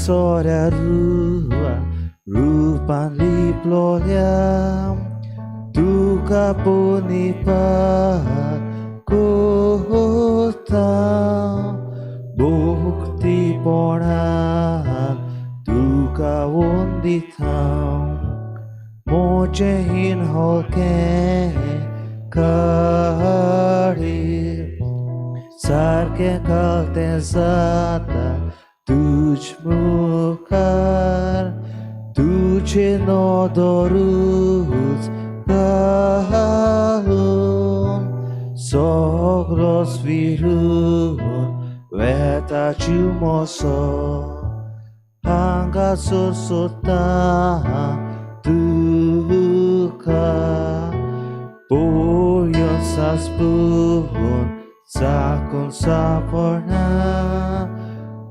सोऱ्या रुपान लिपलोल्या तुका पुनिपात कोता भक्तीपणान तुका वंदिता मोजें हिनहोकें काडी सारकें कालतें जाता तुज मुखार तुजे नदरूच घालून सगळोच विरून वेता जीव मोसो हांगासर सोदता तुका पळोवन सासपून चाकून सापडना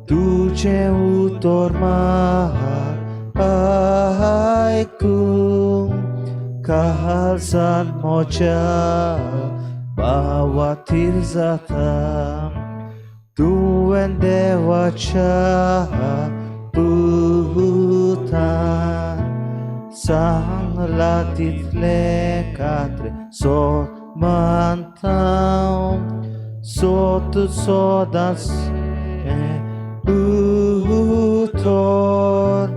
तुजें उतर म्हाका आयकूंक काळजान म्हज्या भावातीर जाता तुवें देवाच्या पुतान सांगलां तितलें खात्रे सोद मानता सोद सदांच उतर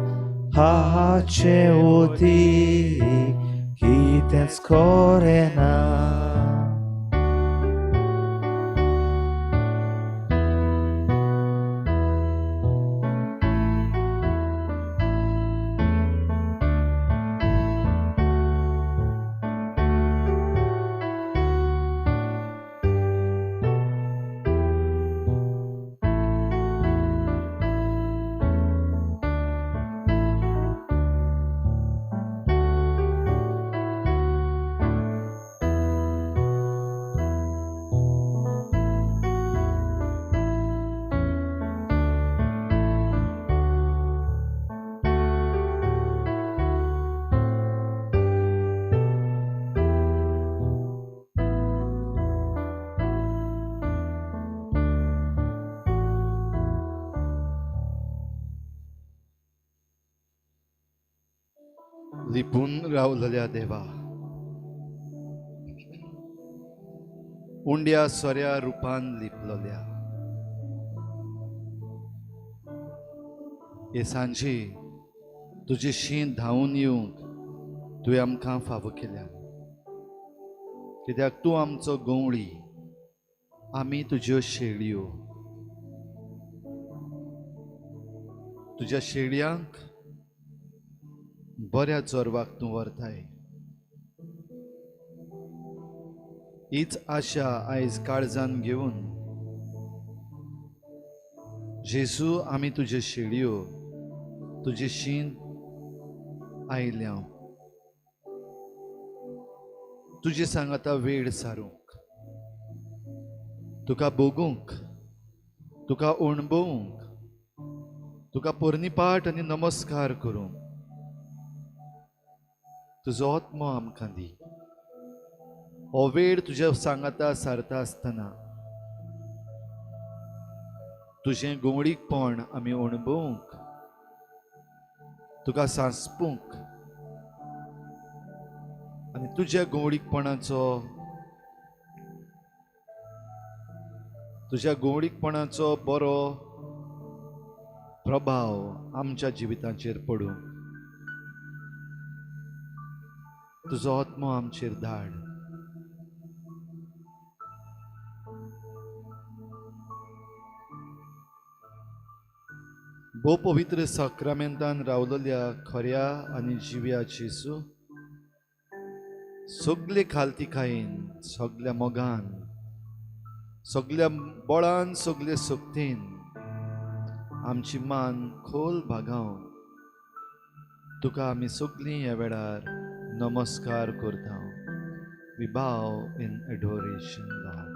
हाचें वतीं कितेंच खरें ना. लिपून रावलेल्या देवा, उंड्या सोऱ्या रुपान लिपलोल्या हे सांजे तुजी शीं धांवून येवंक तुवें आमकां फावो केल्या, कित्याक तूं आमचो गंवळी, आमी तुज्यो शेळयो. तुज्या शेळयांक बऱ्या चोरवाक तूं व्हरताय. हीच आशा आयज काळजान घेवन जेजू आमी तुज्यो शेळयो तुजे शीन आयल्या, तुजे सांगाता वेळ सारूंक, तुका भोगूंक, तुका अणभवूंक, तुका पोरणीपाठ आनी नमस्कार करूंक तुजो आत्मो आमकां दी. हो वेळ तुज्या सांगाता सारता आसतना तुजें गोंवळीकपण आमी अणभवूंक, तुका सांसपूंक आनी तुज्या गोंवळीकपणाचो बरो प्रभाव आमच्या जिविताचेर पडूं. तुजो आत्मो आमचेर धाड. भोव पवित्र साक्रामेंतान रावलेल्या खऱ्या आनी जिव्या जेजू, सगले खालतिकायेन, सगल्या मोगान, सगल्या बळान, सगले शक्तीन आमची मान खोल भागावन तुका आमी सगळीं ह्या वेळार नमस्कार करता. We bow in adoration, Lord.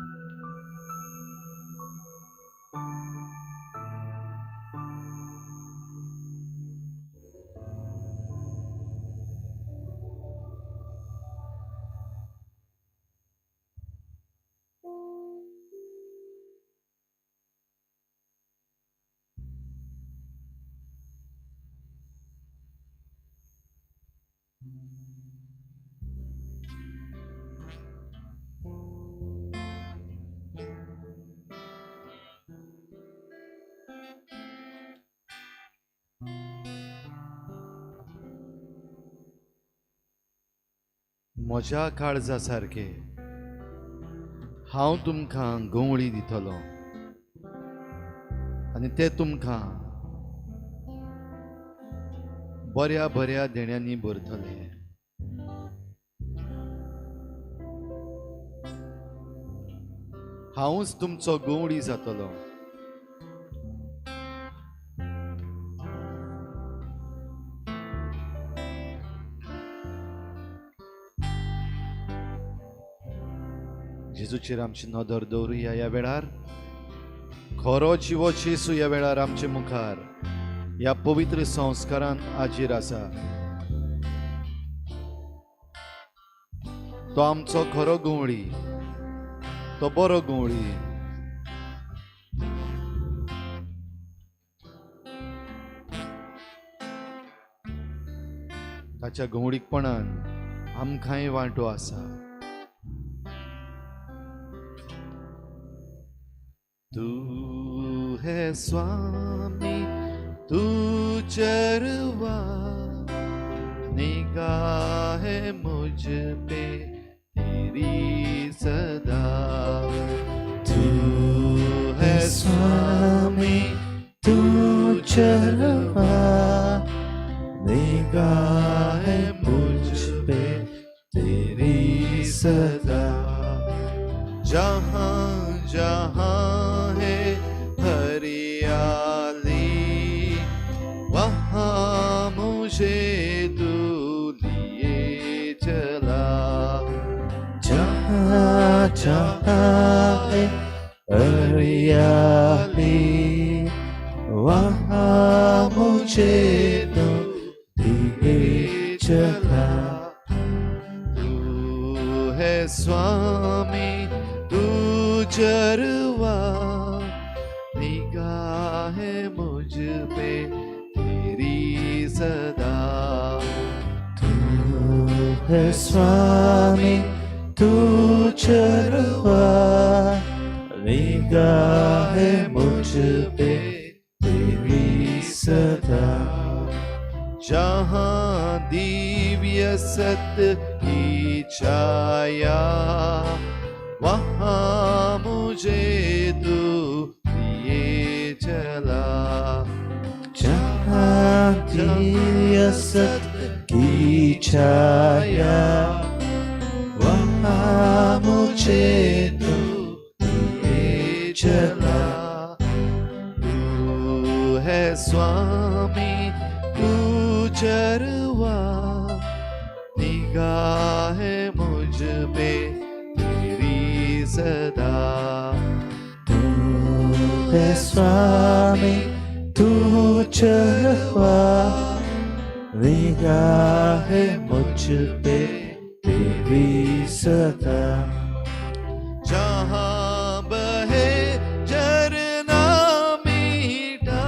म्हज्या काळजा सारके हांव तुमकां गंवळी दितलो आनी ते तुमकां बऱ्या बऱ्या देण्यांनी भरतले. हांवूच तुमचो गंवळी जातलो. जेजूचेर आमची नदर दवरुया ह्या वेळार. खरो जिवो जेजू ह्या वेळार आमचे मुखार ह्या पवित्र संस्कारान हाजीर आसा. तो आमचो खरो गंवळी, तो बरो गंवळी. ताच्या गंवळीकपणान आमकांय वांटो आसा. तू है स्वामी, तू चरवा, निगाह मुझ पे तेरी सदा. तू है स्वामी, तू चरवा, निगाह मुझ पे तेरी सदा. जहाँ जहाँ है हरियाली, वहाँ मुझे तू लिए चला. जहाँ जहाँ है हरियाली, वहाँ मुझे तू लिए चला. तू है स्वामी, तू चरवा, निगाह मुझ पे तेरी सदा. तू है स्वामी, तू चरवा, निगाह मुझ पे तेरी सदा. जहाँ दिव्य सत की छाया, वहाँ मुझे तू लिए चला. जहाँ दिव्य सत की छाया, वहाँ मुझे तू लिए चला. तू है स्वामी, तू चरवा, निगाह मुझ पे तेरी सदा. तू है स्वामी, तू चरवा, निगाह मुझ पे तेरी सदा. जहाँ बहे झरना मीठा,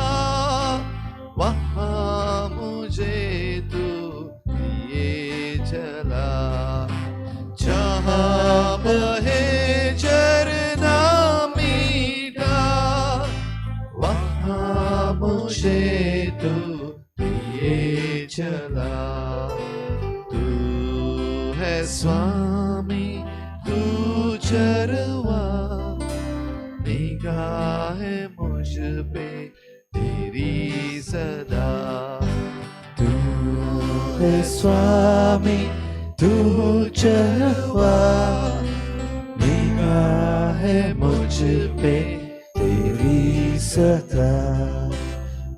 वहाँ मुझे तू लिए चला. जहाँ बहे झरना मीठा, वहाँ मुझे तू लिए चला. तू है स्वामी, तू चरवा, निगाह मुझ पे तेरी सदा. तू है स्वामी, तू चरवा, निगाह मुझ पे तेरी सदा.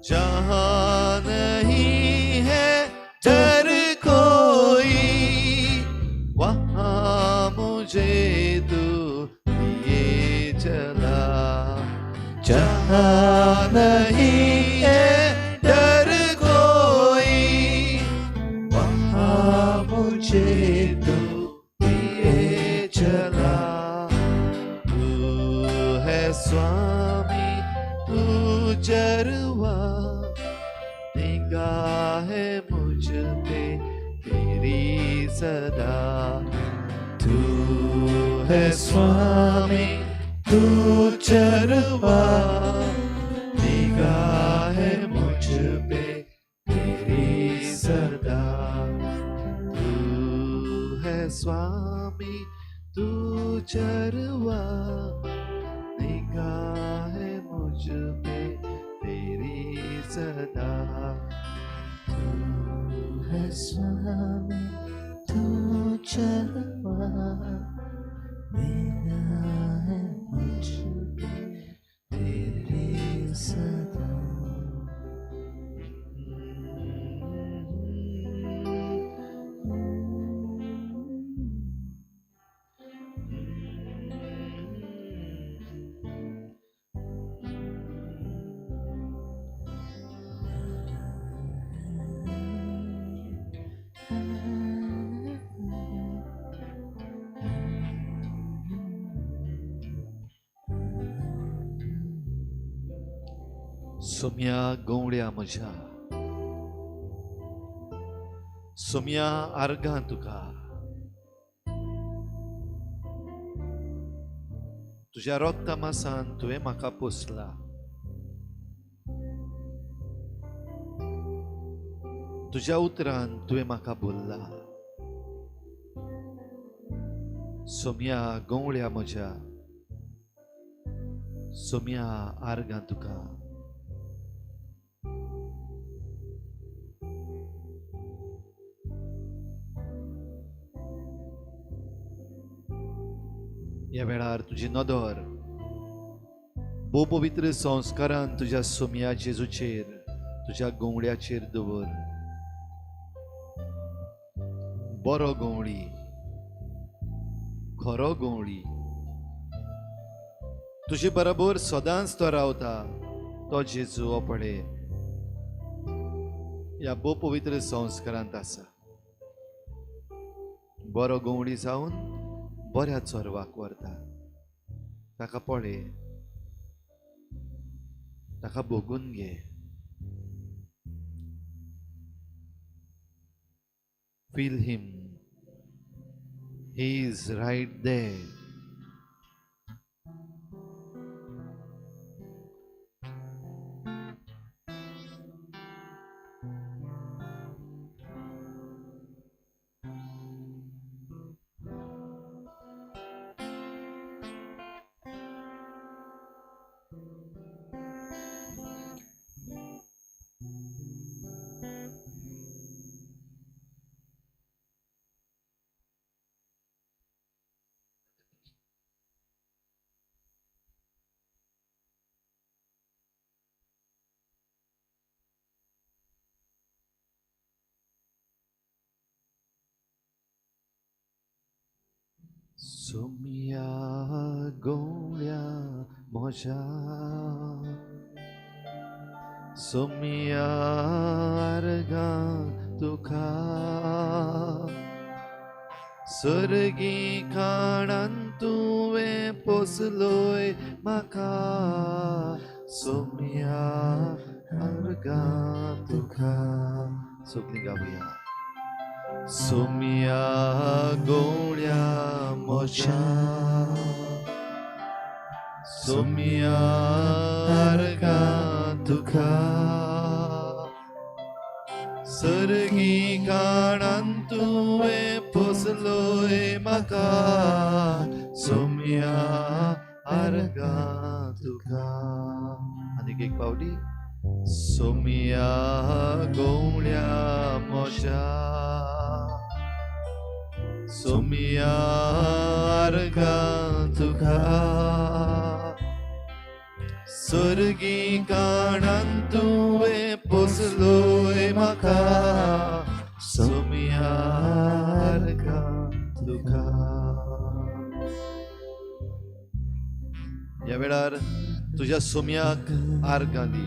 जहाँ नहीं है डर कोई, वहाँ मुझे तू लिए चला. जहाँ नहीं है डर कोई, वहाँ मुझे तू लिए चला. तू है स्वामी, तू चरवा, निगाह मुझ पे तेरी सदा. तू है स्वामी, तू चरवा, निगाह मुझ पे तेरी सदा. तू है स्वामी, सदा। तू है स्वामी तू चरवाहा, मेरा है मुझ पे तेरी सदा। सोम्या गवळ्या म्हज्या, सोम्या आर्गां तुका, तुज्या रोगता मासान तुवें म्हाका पोसला। तुज्या उतरान तुवें म्हाका बोल्ला। सोम्या गवळ्या म्हज्या, सोम्या आर्गां तुका। ह्या वेळार तुजी नदर भोव पवित्र संस्कारान तुज्या सोम्या जेजूचेर, तुज्या गवळ्याचेर दवर। बरो गवळी, खरो गवळी, तुजे बरोबर सदांच तो रावता, तो जेजू हो पळय ह्या भोव पवित्र संस्कारांत आसा। बरो गवळी जावन बऱ्या चोरवाक व्हरता, ताका पळय, ताका भोगून घे। Feel him, he is right there. Saumya गवळ्या म्हज्या, सोम्या आर्गां तुका, सर्गी खाणान तुवें पोसलोय म्हाका, सोम्या आर्गां तुका। सगळीं गावया। सोम्या गवळ्या म्हज्या, सोम्या आर्गां तुका, सर्गी खाणान तुवें पोसलोय म्हाका, सोम्या आर्गां तुका। आनीक एक पावटी। सोम्या गवळ्या म्हज्या, सोम्या आर्गां तुका, सर्गी काणान तुवें पोसलोय म्हाका, सोम्या आर्गां तुका। ह्या वेळार तुज्या सोम्याक आर्गां दी,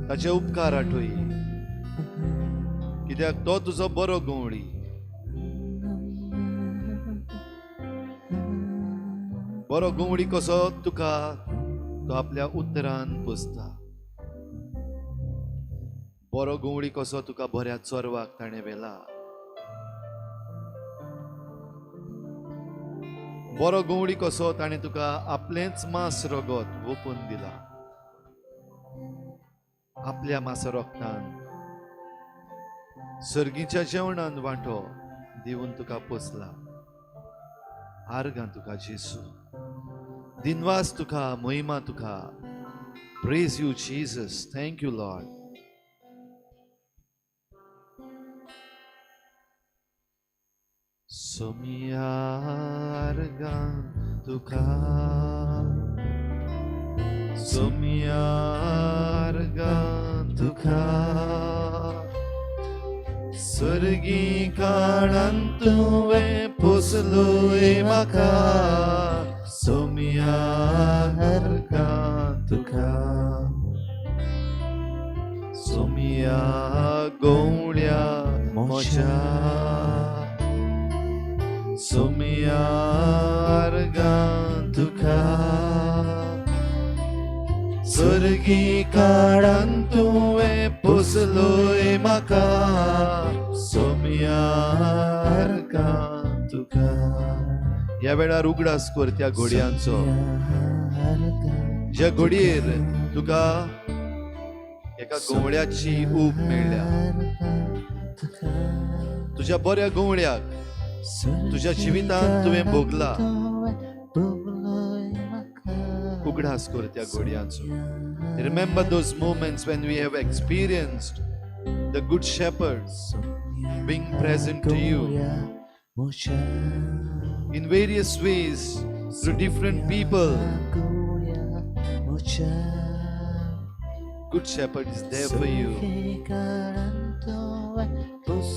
ताचे उपकार आठय, कित्याक तो तुजो बरो गवळी। बरो गवळी कसो तुका तो आपल्या उतरान पोसता, बरो गवळी कसो तुका बऱ्या चोरवाक ताणें व्हेला, बरो गवळी कसो ताणें तुका आपलेंच मांस रगत वोपून दिला, आपल्या मांस रगतान सर्गीच्या जेवणान वांटो दिवन तुका पोसला। आर्गां तुका जेसू, दिनवास तुका, महिमा तुका। Praise you Jesus. Thank you Lord. सोमिया अर्गां तुका, सोमिया अर्गां तुका, स्वर्गी काळान तुवें पोसलोय म्हाका, सोमिया अर्गां तुका, सोमिया गवळ्या म्हज्या, सोमिया अर्गां तुका, स्वर्गी काळान तुवें पोसलोय म्हाका, सोमिया अर्गां तुका. ह्या वेळार उगडास कर त्या घोडयांचो ज्या घोडयेर तुका एका गवळ्याची ऊब मेळ्ळ्या. तुज्या बऱ्या गवळ्याक तुज्या जिवितांत तुवें भोगला. उगडास कर त्या घोडयांचो. Remember those moments when we have experienced the Good Shepherd being present to you in various ways through different people. Good Shepherd is there for you,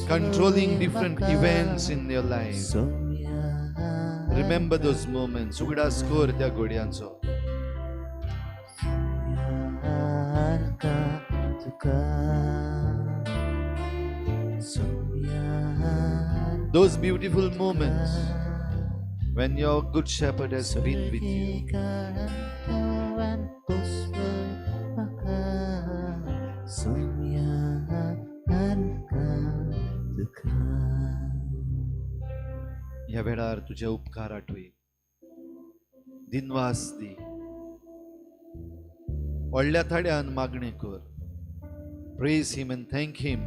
controlling different events in your life. Remember those moments. उगडास कर त्या घोडयांचो. Those beautiful moments when your Good Shepherd has been with you. ह्या वेळार तुझे उपकार आठवे, दिनवास दी, व्हडल्या थाड्यान मागणें कर. Praise him and thank him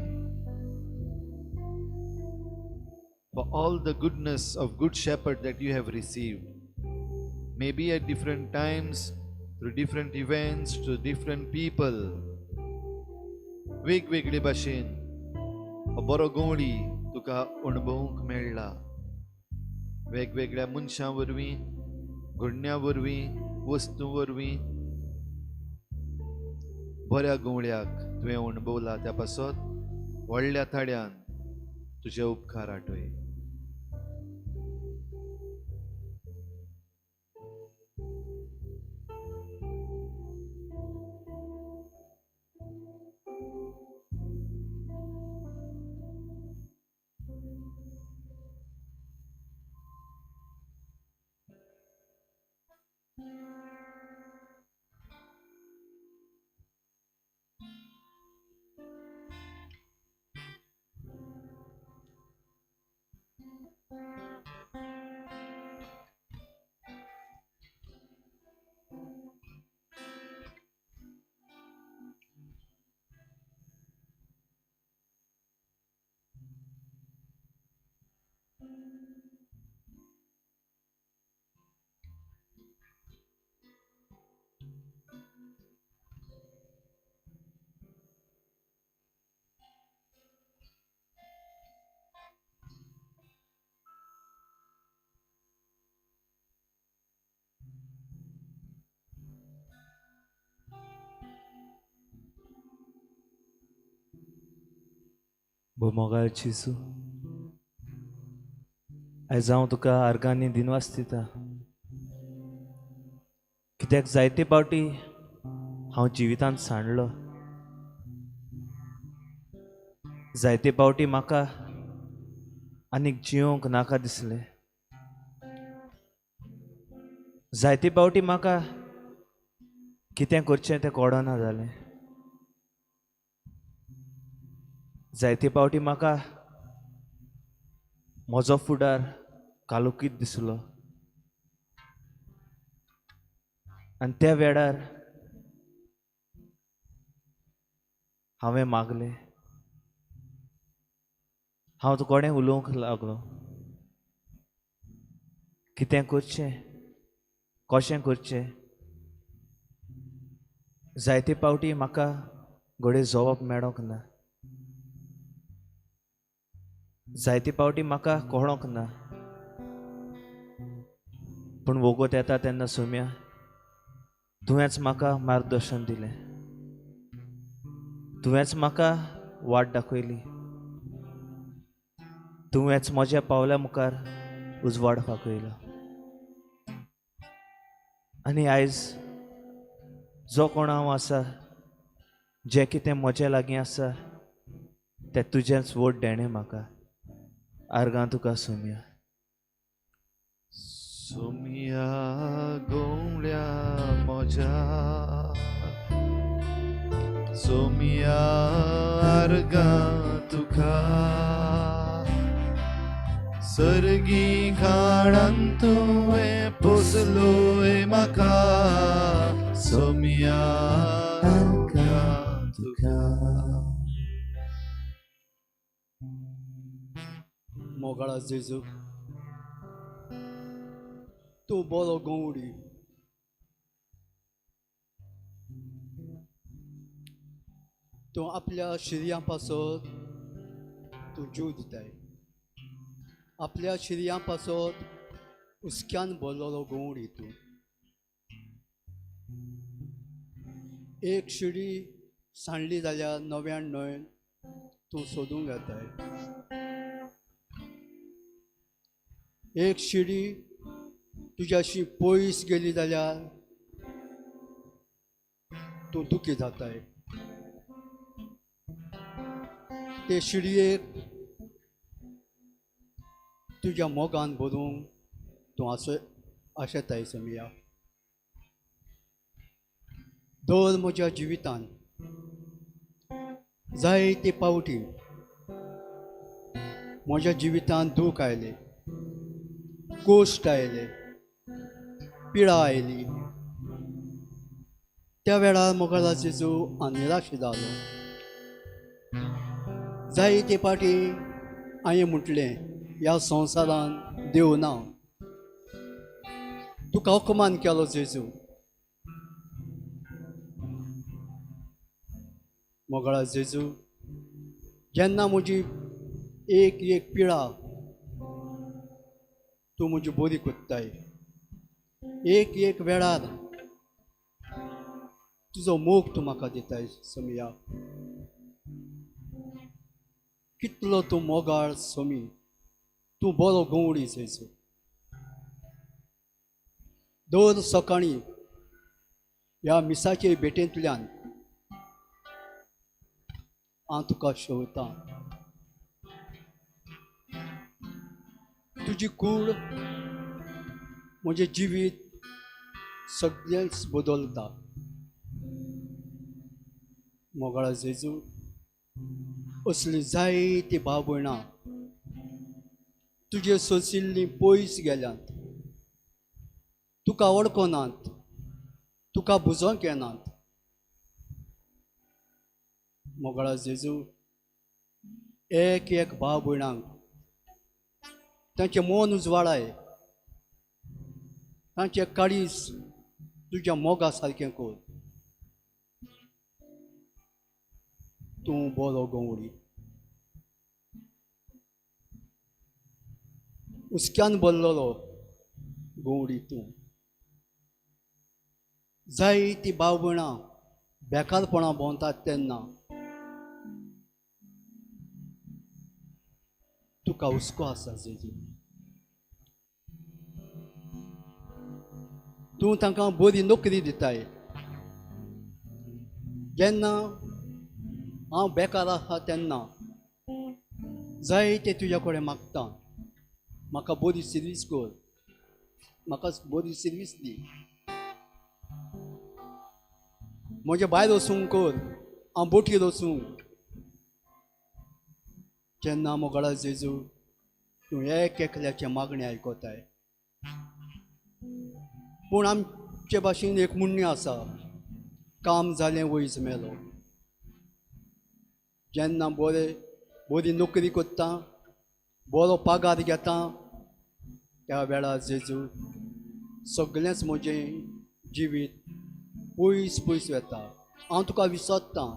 for all the goodness of Good Shepherd that you have received. Maybe at different times, through different events, to different people. वेगवेगळे भाशेन बरो गवळी तुका अणभवूंक मेळ्ळा. वेगवेगळ्या मनशां वरवीं, घडण्यां वरवीं, वस्तूं वरवीं बऱ्या गवळ्याक तुवें अणभवला. त्या पासत व्हडल्या थाड्यान तुजे उपकार आठय. भोमोगाळ जेजू, आयज हांव तुका आर्गांनी दिनवास दिता, कित्याक जायते फावटी हांव जिवितांत सांडलो, जायते फावटी म्हाका आनीक जियोंक नाका दिसलें, जायते फावटी म्हाका कितें करचें तें कळना जालें, जायते फावटी म्हाका म्हजो फुडार कालोकीत दिसलो आनी त्या वेळार हांवें मागलें, हांव तुका उलोवंक लागलो, कितें करचें, कशें करचें. जायते पावटी म्हाका घडये जवाब मेळोंक ना, जायते पावटी म्हाका कळोंक ना, पूण वोगोत येता तेन्ना सोम्या तुवेंच म्हाका मार्गदर्शन दिलें, तुवेंच म्हाका वाट दाखयली, तुवेंच म्हज्या पावल्या मुखार उजवाड फाकयलो. आनी आयज जो कोण हांव आसा, जें कितें म्हज्या लागीं आसा तें तुजेंच व्हड देणें म्हाका. आर्गां तुका सोम्या. सोम्या गवळ्या म्हज्या, सोम्या आर्गां तुका, सर्गी खाणान तुवें पोसलोय म्हाका, सोम्या आर्गां तुका. मोगाळा जेजू, तूं बरो गवडी, तूं आपल्या शिरयां पासत तूं जीव दिताय, आपल्या शिरयां पासत हुसक्यान भरलेलो गवडी तूं. एक शिडी सांडली जाल्यार 99 तूं सोदूंक येताय, एक शिडी तुज्याशी पयस गेली जाल्यार तूं दुखी जाताय. ते शिडयेक तुज्या मोगान भरूंक तूं आशेताय सोमिया. दर म्हज्या जिवितान जायते पावटी म्हज्या जिवितान दूख आयलें, कोश्ट आयले, पिडा आयली. त्या वेळार मोगाळा जेजू हांव निराश जालो. जायते पाटी हांवें म्हटलें, ह्या संवसारान देव ना, तुका अपमान केलो जेजू. मोगाळा जेजू, जेन्ना म्हजी एक एक पिडा तूं म्हजी बरी कोत्ताय, एक एक वेळार तुजो मोग तूं म्हाका दिताय सोमिया. कितलो तूं मोगाळ सोमी, तूं बरो गवडी जेजू. दर सकाळीं ह्या मिसाचे भेटेंतल्यान हांव तुका शेवतां. तुजी कूड म्हजें जिवीत सगळेंच बदलता. मोगाळा जेजू, असली जायती भाव भयणां तुजे सोंशिल्लीं पयस गेल्यांत, तुका वळखनात, तुका बुजोवंक येनात. मोगाळा जेजू, एक एक भाव भयणांक तांचें मन उजवाडाय, तांचें काळीज तुज्या मोगा सारकें कर. तूं बरो गवडी, हुसक्यान भरलेलो गवडी तूं. जायतीं भाव भयणां बेकारपणां भोंवतात तेन्ना तुका हुस्को आसा जेजू. तूं तांकां बरी नोकरी दिताय. जेन्ना हांव बेकार आसा तेन्ना जायते तुज्या कडेन मागता, म्हाका बरी सर्वीस कर, म्हाका बरी सर्वीस दी, म्हज्या भायर वचूंक कर, हांव बोटीर वचूंक. जेन्ना मोगाळा जेजू तूं एक एकल्याचें मागणें आयकताय. पूण आमचे भाशेन एक म्हणणें आसा, काम जालें वयज मेलो. जेन्ना बरे बरी नोकरी करता, बरो पगार घेता, त्या वेळार जेजू सगळेंच म्हजें जिवीत पयस पयस वता. हांव तुका विसरतां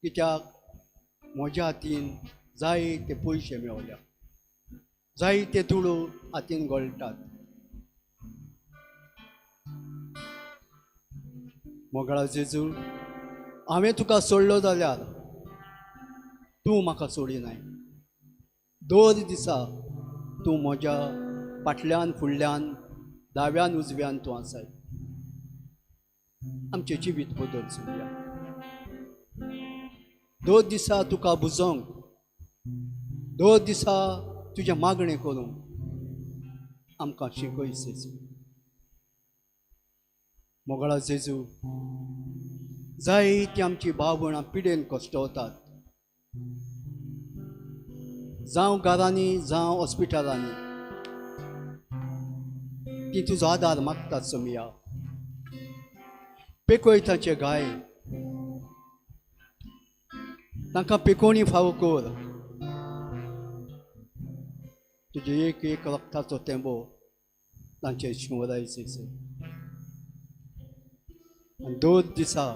कित्याक म्हज्या हातीन जायते पयशे मेवल्या, जायते दुडू हातीन गळटात. मोगळा जेजू, हांवें तुका सोडलो जाल्यार तूं म्हाका सोडिनाय. दर दिसा तूं म्हज्या फाटल्यान फुडल्यान दाव्यान उजव्यान तूं आसाय. आमचें जिवीत बदल सोडया. दर दिसा तुका बुजोवंक, दर दिसा तुजें मागणें करूंक आमकां शिकय जेजू. मोगळा जेजू, जायती आमची भाव भयणां पिडेन कश्टवतात, जावं घरांनी जावं हॉस्पिटलांनी, ती तुजो आदार मागतात सोमिया. पेकय तांचे गाय, तांकां पेकोणी फावो कर. तुजे एक एक रक्ताचो तेंबो तांचे शिंवराय जेजू. आनी दोन दिसा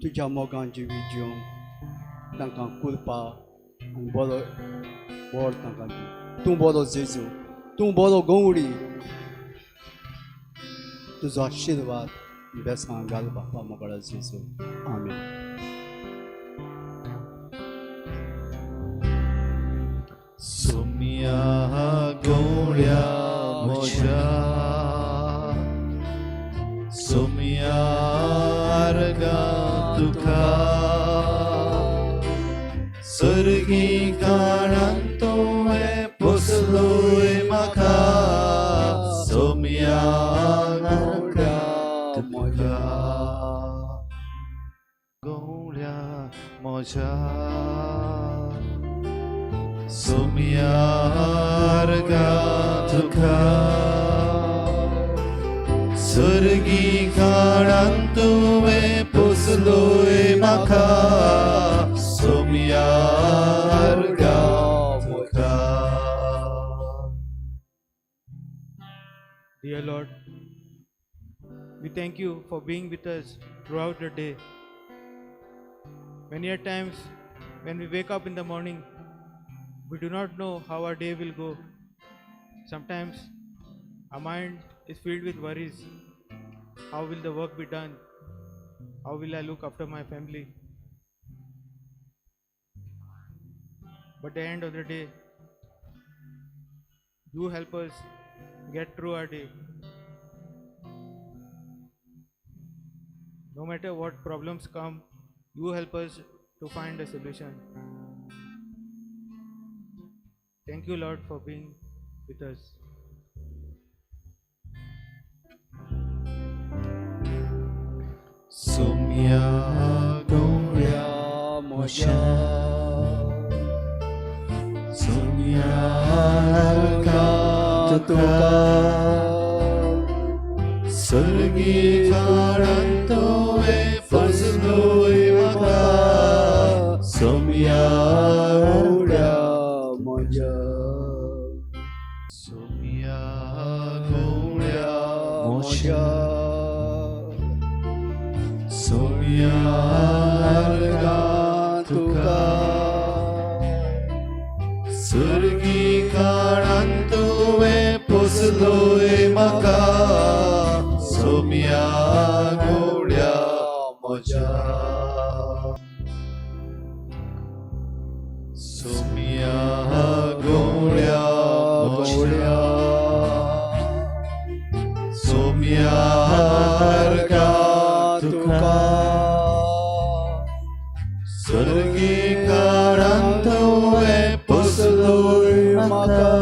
तुज्या मोगान जिवीत जिवंक तांकां कुरपा आनी बरो बोर तांकां दी. तूं बरो जेजू, तूं बरो गवळी, तुजो आशिर्वाद बेसां घाल बापा मोगळा जेजू. आमेन. सोम्या गोळ्या म्हज्या, सोम्या आर्गां तुका, सर्गी काळान तुवें पोसलोय म्हाका, सोम्या आर्गां तुका, गोळ्या म्हज्या, सोम्या आर्गां तुका, सर्गी काळान तुवें पोसलोय म्हाका, सोम्या आर्गां तुका. Dear Lord, we thank you for being with us throughout the day. Many a times when we wake up in the morning, we do not know how our day will go. Sometimes our mind is filled with worries. How will the work be done? How will I look after my family? But at the end of the day, you help us get through our day. No matter what problems come, you help us to find a solution. Thank you, Lord, for being with us. Saumya गोळ्या म्हज्या, सोम्या आर्गां तुका, सर्गी काळान तुवें पोसलोय म्हाका, सोम्या गोळ्या म्हज्या, सोम्या गोळ्या म्हज्या, सोम्या आर्गां तुका, सर्गी काळान तुवें पोसलोय म्हाका, सोम्या गोळ्या म्हज्या, सोम्या गोळ्या म्हज्या, सोम्या आर्गां तुका, सर्गी काळान तुवें पोसलोय म्हाका,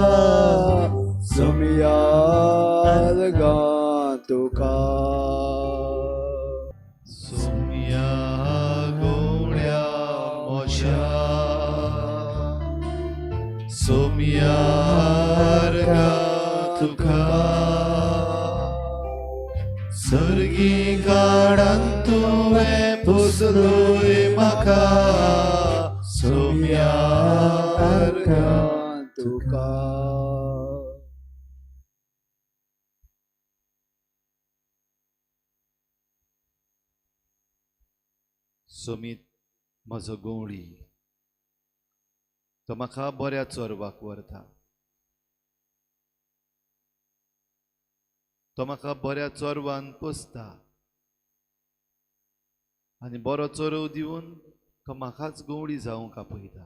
सोम्या आर्गां तुका. सोम्या गोळ्या म्हज्या, सोम्या आर्गां तुका, सर्गी काळान तुवें पोसलोय म्हाका, सोम्या आर्गां तुका. सोमीत म्हजो गवळी, तो म्हाका बऱ्या चोरवाक व्हरता, तो म्हाका बऱ्या चोरवान पोसता आनी बरो चोरव दिवन तो म्हाकाच गवळी जावंक आपयता.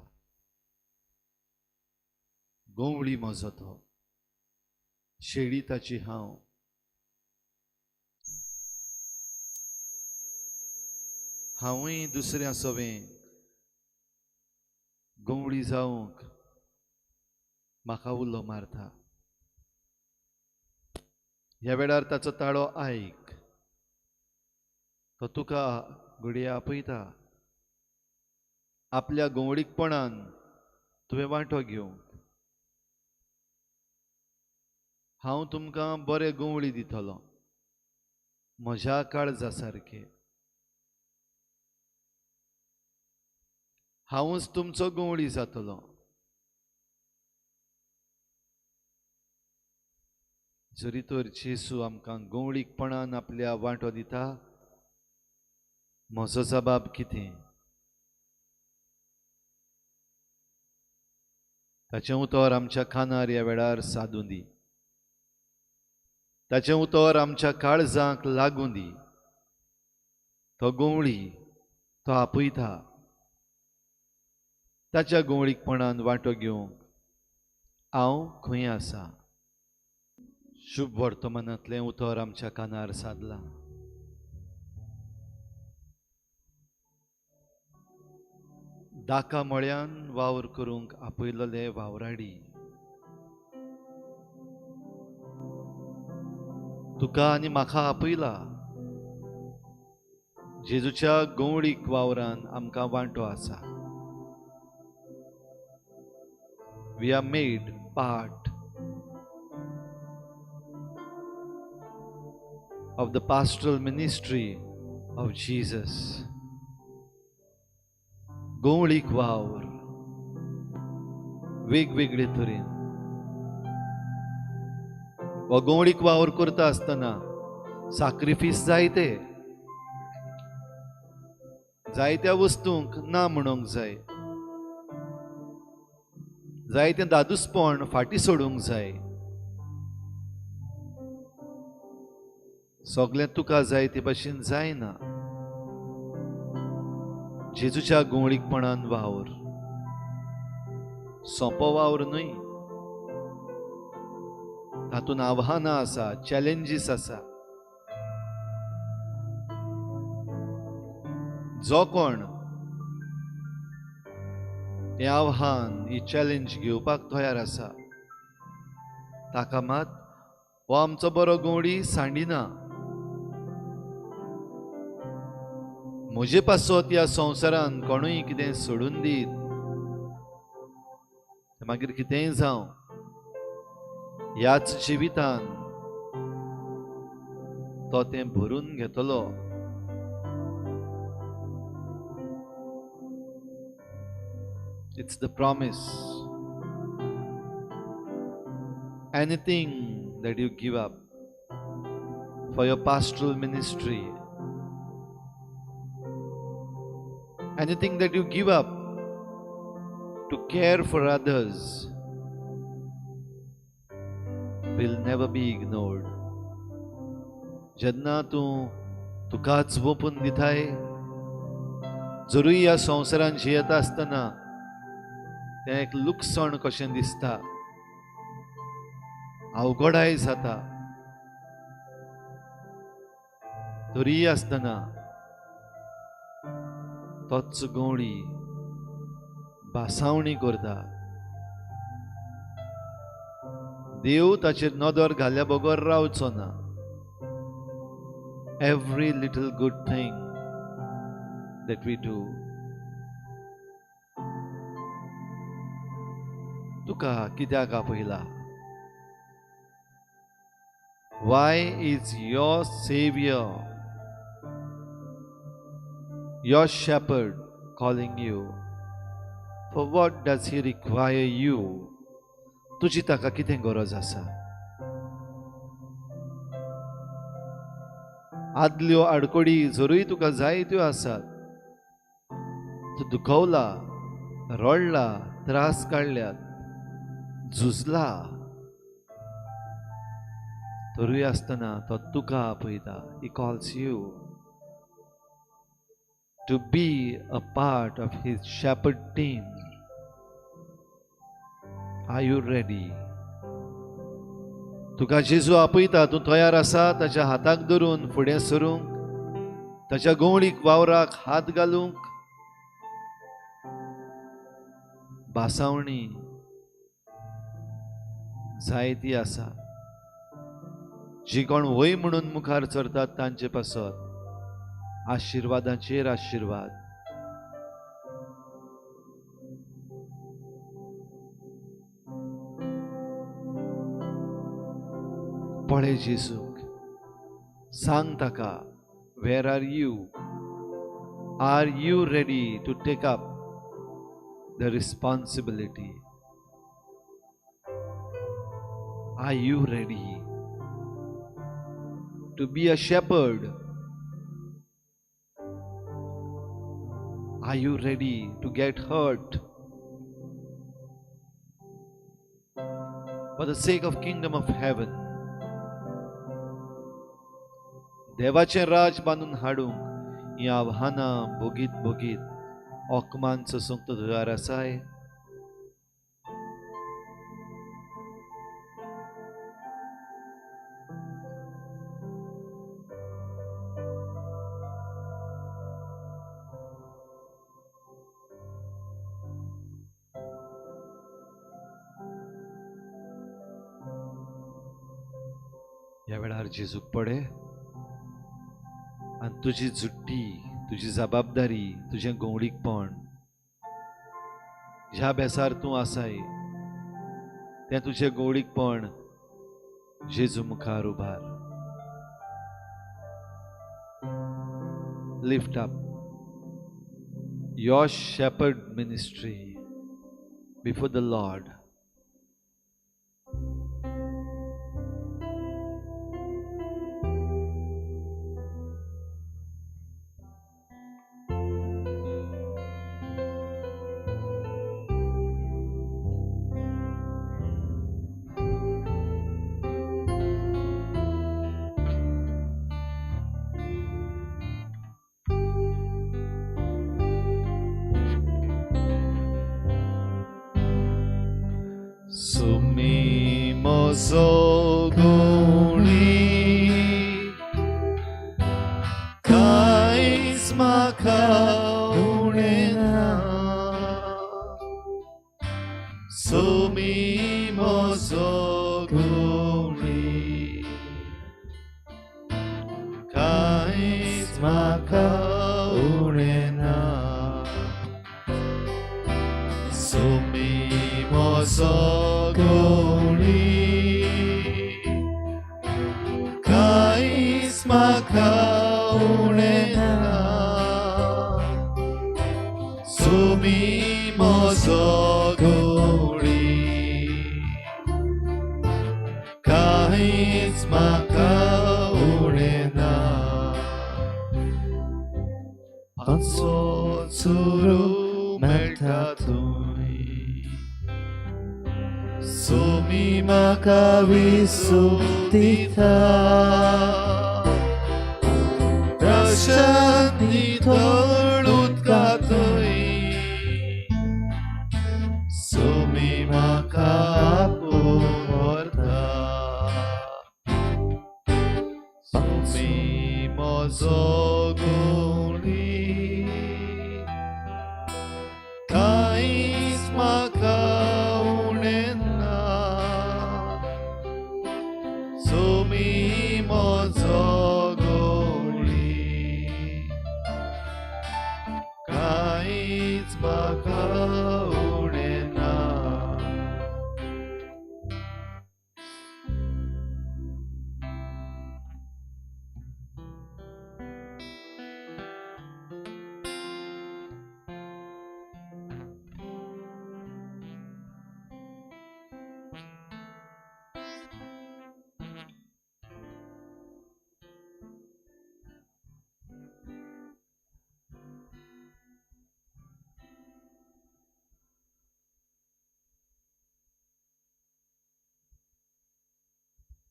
गवळी म्हजो तो, शेळी ताची हांव. हांवूय दुसऱ्या सवें गवळी जावंक म्हाका उलो मारता. ह्या वेळार ताचो ताळो आयक, तो तुका घडये आपयता. आपल्या गवळीकपणान तुवें वांटो घेवंक. हांव तुमकां बरे गवळी दितलो, म्हज्या काळजा सारके. हांवूच तुमचो गवळी जातलो. जरी तर जेजू आमकां गवळीकपणान आपल्या वांटो दिता, म्हजो जबाब कितें? ताचें उतर आमच्या कानार ह्या वेळार सादूं दी, ताचें उतर आमच्या काळजांक लागूं दी. तो गवळी, तो आपयता. ताच्या गवळीकपणान वांटो घेवंक हांव खंय आसा? शुभ वर्तमानांतलें उतर आमच्या कानार सादलां. दाका मळ्यान वावर करूंक आपयलेले वावराडी, तुका आनी म्हाका आपयला. जेजूच्या गवळीक वावरान आमकां वांटो आसा. We are made part of the pastoral ministry of Jesus. गवळीक वावर वेगवेगळे तरेन. हो गवळीक वावर करता आसतना साक्रिफीस जायते, जायत्या वस्तूंक ना म्हणूंक जाय, जायतें दादूसपण फाटीं सोडूंक जाय. सगळें तुका जाय ते भाशेन जायना. जेजूच्या गवळीकपणान वावर सोंपो वावर न्हय, तातूंत आव्हानां आसा, चॅलेंजीस आसा. जो कोण हें आव्हान, ही चॅलेंज घेवपाक तयार आसा ताका मात हो आमचो बरो गवळी सांडिना. म्हजे पासत ह्या संवसारान कोणूय कितें सोडून दीत, मागीर कितेंय जावं, ह्याच जिवितान तो तें भरून घेतलो. It's the promise. Anything that you give up for your pastoral ministry, anything that you give up to care for others will never be ignored. जेन्ना तूं तुकाच वोपून दिताय, जरूय ह्या संवसारान जियेता आसतना तें एक लुकसाण कशें दिसता, अवघडाय जाता, तरीय आसतना तोच गवळी भासावणी करता. देव ताचेर नदर घाल्या बगर रावचो ना. Every little good thing that we do, तुका कित्याक आपयला? Why is your Savior, your shepherd calling you? For what does he require you? तुजी ताका कितें गरज आसा? आदल्यो आडकोडी जरूय तुका जायत्यो आसात, तूं दुखवला, रडला, त्रास काडल्यात, झुजला, तरूय आसतना तो तुका आपयता. He calls you to be a part of his shepherd team. Are you ready? तुका जेजू आपयता, तूं तयार आसा ताच्या हाताक धरून फुडें सरूंक, ताच्या गवळीक वावराक हात घालूंक? भासावणी जायती आसा जी कोण वय म्हणून मुखार चरतात तांचे पासत आशिर्वादाचेर आशिर्वाद. पळय जेजूक, सांग ताका, where are you? Are you ready to take up the responsibility? Are you ready to be a shepherd? Are you ready to get hurt for the sake of kingdom of heaven? देवाचें राज बांदून हाडूंक हीं आव्हानां भोगीत भोगीत अकमान सोसूंक तूं तयार आसाय? ह्या वेळार जेजूक पडे आनी तुजी जुट्टी, तुजी जबाबदारी, तुजें गवळीकपण ज्या बेसार तूं आसाय तें तुजें गवळीकपण जेजू मुखार उबार. Lift up your shepherd ministry before the Lord.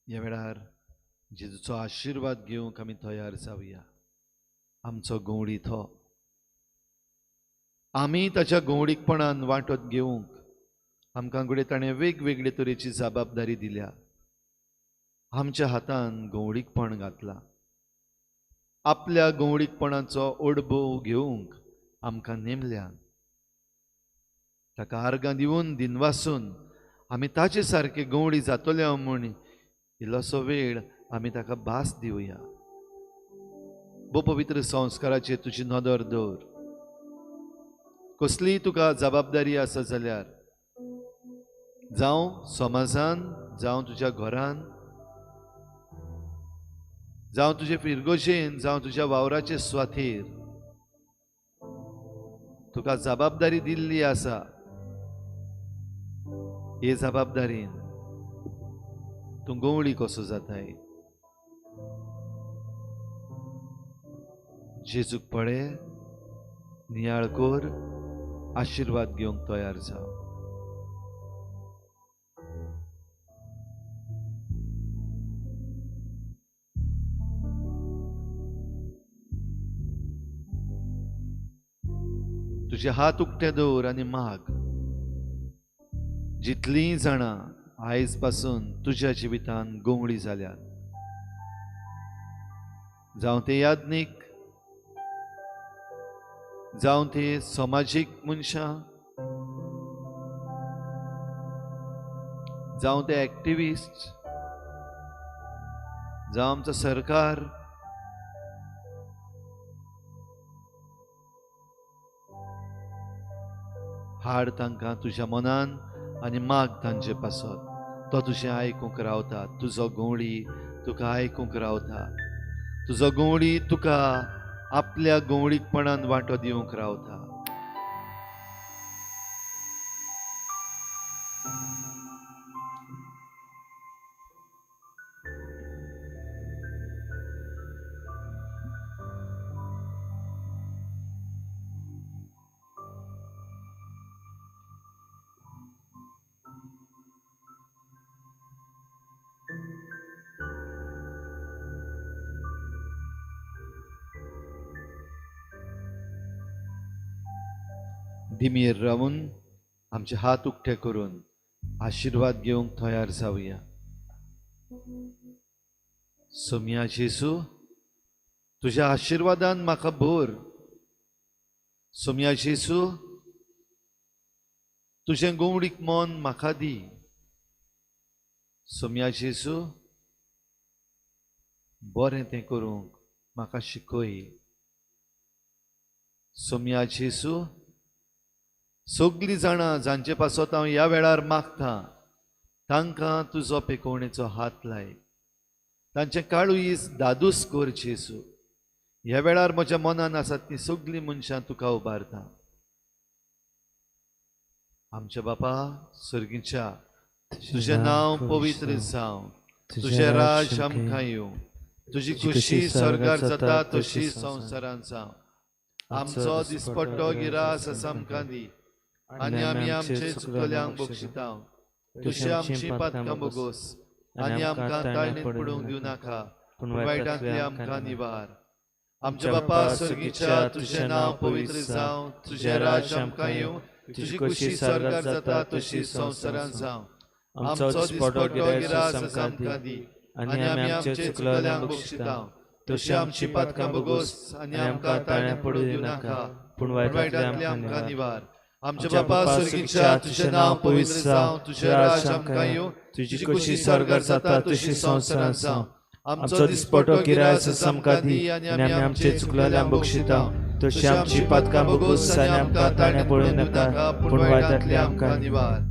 ह्या वेळार जेजूचो आशिर्वाद घेवंक आमी तयार जावया. आमचो गवळी तो आमी ताच्या गवळीकपणान वांटत घेवंक आमकां घडये ताणें वेगवेगळे तरेची जबाबदारी दिल्या. आमच्या हातान गवळीकपण घातलां. आपल्या गवळीकपणाचो अणभव घेवंक आमकां नेमल्या. ताका आर्गां दिवन दिनवासून आमी ताचे सारके गवळी जातले म्हूण इल्लोसो वेळ आमी ताका भास दिवया. भोव पवित्र संस्काराचेर तुजी नदर दवर. कसलीय तुका जबाबदारी आसा जाल्यार, जावं समाजान, जावं तुज्या घरान, जावं तुजे फिरगोशेन, जावं तुज्या वावराचे स्वातीर तुका जबाबदारी दिल्ली आसा. हे जबाबदारीन तूं गवळी कसो जाताय. जेजूक पळे, नियाळ कर, आशिर्वाद घेवंक तयार जाव. तुजे हात उक्ते दवर आनी माग. जितलीं जाणां आयज पासून तुज्या जिवितान गवळी जाल्यात, जावं ते याज्ञीक, जावं ते समाजीक मनशां, जावं ते एक्टिविस्ट, जावं आमचो सरकार, हाड तांकां तुज्या मनान आनी माग तांचे पासत. तो तुजें आयकूंक रावता. तुजो गवळी तुका आयकूंक रावता. तुजो गवळी तुका आपल्या गवळीकपणान वांटो दिवंक रावता. दिमीर रावून आमचे हात उक्ते करून आशिर्वाद घेवंक तयार जावया. सोम्या जेजू, तुज्या आशिर्वादान म्हाका भर. सोम्या जेजू, तुजें गवळीक मन म्हाका दी. सोम्या जेजू, बरें तें करूंक म्हाका शिकय. सोम्या जेजू, सगळीं जाणां जांचे पासत हांव ह्या वेळार मागता तांकां तुजो पेकोवणेचो हात लाय. तांचें काळूज दादूस कर जेजू. ह्या वेळार म्हज्या मनान आसात तीं सगळीं मनशां तुका उबारता. आमच्या बापा सर्गीच्या, तुजें नांव पवित्र जावं, तुजें राज आमकां येवं, तुजी खुशी स्वर्गार जाता तशी संवसारांत जावं. आमचो दिसपट्टो गिरास आसा आमकां दी आनी आमी आमचे चुकल्यांक बक्षिता, तशी आमची पातकां बोगोस आनी आमकां ताळणेंत पडूंक दिवं नाका, पूण वायटांतली आमकां निवार. आमच्या बापा सर्गीच्या, तुजें नांव पवित्र जावं, तुजें राज आमकां येवं, तुजी खुशी स्वर्गार जाता तशी संवसारांत जावं. आमचो दिसपट्टो गिरास आसा आमकां दी आनी आमी आमचे चुकल्यांक बक्षिता, तशी आमची पातकां बोगोस आनी आमकां ताळणेंत पडूंक दिवं नाका, पूण वायटांतली आमकां निवार. आमच्या बापा सर्गीच्या, तुजें नांव पवित्र जावं, तुजें राज आमकां येवं, तुजी खुशी स्वर्गार जाता तशी संवसारांत जावं. आमचो दिसपट्टो गिरास आमकां दी आनी आमी आमचे चुकल्यांक बक्षिता, तशी आमची पातकां बोगोस आनी आमकां ताळणेंत पडूंक नाका, पूण वायटांतली आमकां निवार.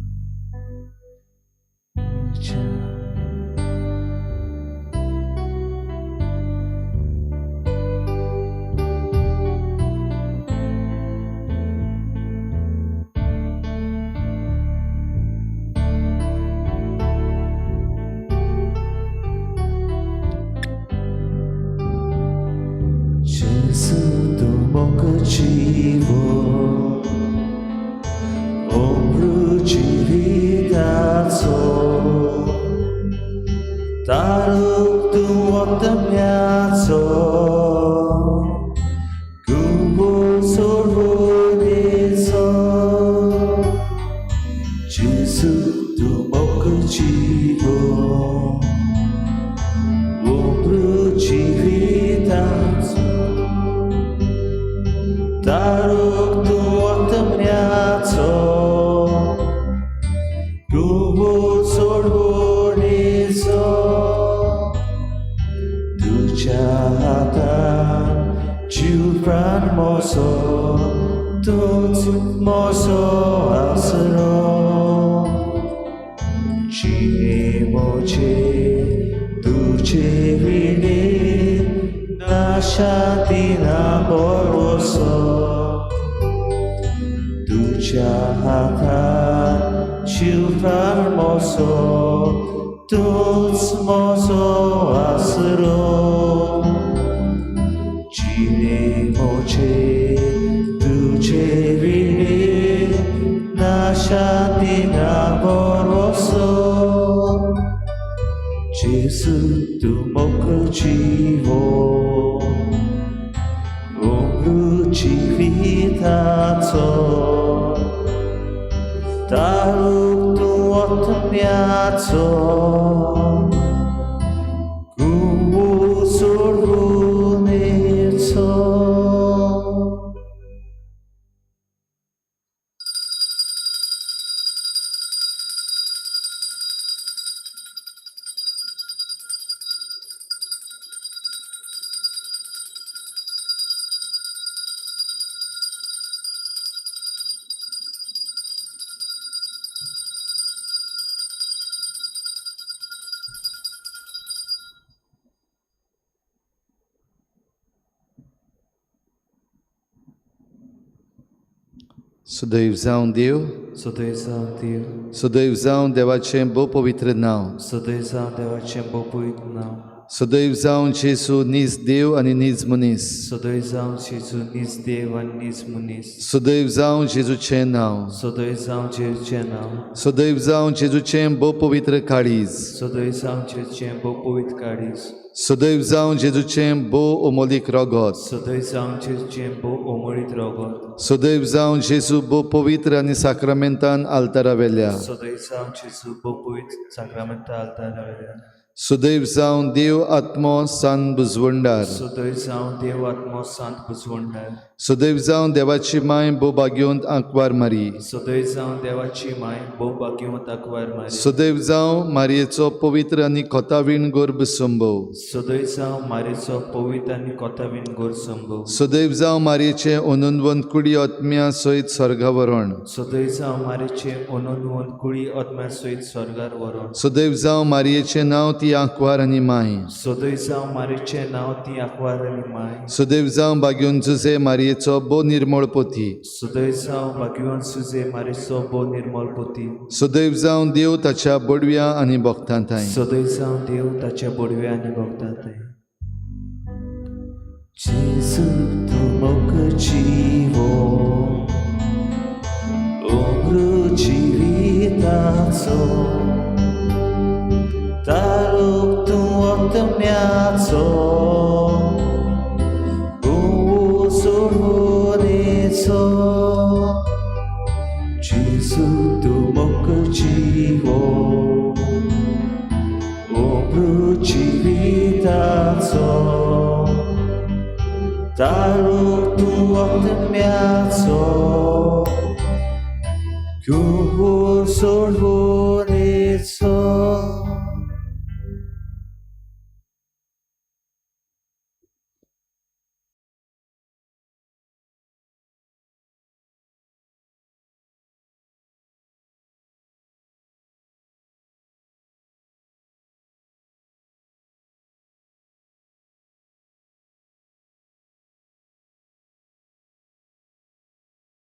Cibo, ombro de vida sou. आत्म्याचो कुंवो सोडवणेचो जेजू तूं मोग जिवो उम्र जिविताचो तारूक तूं आत्म्याचो कुंवो सोडवणेचो तुज्या हातान जीव प्राण मोसो तूंच मोसो आसरो जिणे मोजे तुजे विणे ना शांती ना भरोसो तुज्या हातान जीव प्राण मोसो तूंच मोसो आसरो जिणे मोजे तुजे विणे ना शांती ना भरोसो जेजू तूं मोग जिवो उम्र जिविताचो तारूक तूं आत्म्याचो कुंवो सोडवणेचो. सदैव जावं देव, सदैव जावं देव, सदैव जावं देवाचें भोव पवित्र नांव, सदैव जावं देवाचें भोव पवित्र नांव, सदैव जावं जेजू नीज देव आनी नीज मनीस, सदैव जावं जेजू नीज देव आनी नीज मनीस, सदैव जावं जेजूचें नांव, सदैव जावं जेजूचें नांव, सदैव जावं जेजूचें भोव पवित्र काळीज, सदैव जावं जेजूचें भोव पवित्र काळीज, सदैव जावं जेजूचें भोव अमोलीक रगत, सदैव जावं जेजूचें भोव अमोळीत रगत, सदैव जावं जेजू भोव पवित्र आनी साक्रामेंतान आल्तारा वेल्या, सदैव जावं जेजू भोव पवित्र साक्रामेंता आल्तारा वेल्या, सदैव जावं देव आत्मो सान बुजवंडार, सदैव जावं देव आत्मो सांत बुजवंडार, सदैव जावं देवाची माय भोव भाग्यवंत आंकवार मारी, सदैव जावं देवाची माय भोव भाग्यवंत आंकवार मारी, सदैव जावं मारयेचो पवित्र आनी खोतावीण गर्भ संभव, सदैव जावं मारयेचो पवित्र आनी कोतावीण गोर संभव, सदैव जावं मारयेचें अनंतवंत कुडी आत्म्या सयत स्वर्गा वरण, सदैव जावं मारयेचें अनंतवंत कुडी आत्म्या सयत स्वर्गार व्हरण, सदैव जावं मारयेचें नांव ती आंकवार आनी माय, सदैव जावं मारयेचें नांव ती आंकवार आनी माय, सदैव जावं भाग्यवंत जुझे मारयेचो भोव निर्मळ पोती, सदैव जावं भाग्यवंत सुजे मारयेचो भोव निर्मळ पोती, सदैव जावं देव ताच्या बडव्या आनी भक्तां थांय, सदैव जावं देव ताच्या बडव्या आनी भक्तां थांय. जेजू तूं मोग जिवो उम्र जिविताचो तारूक तूं आत्म्याचो कुंवो सोडवणेचो जेजू तूं मोग जिवो उम्र जिविताचो तारूक तूं आत्म्याचो कुंवो सोडवणेचो.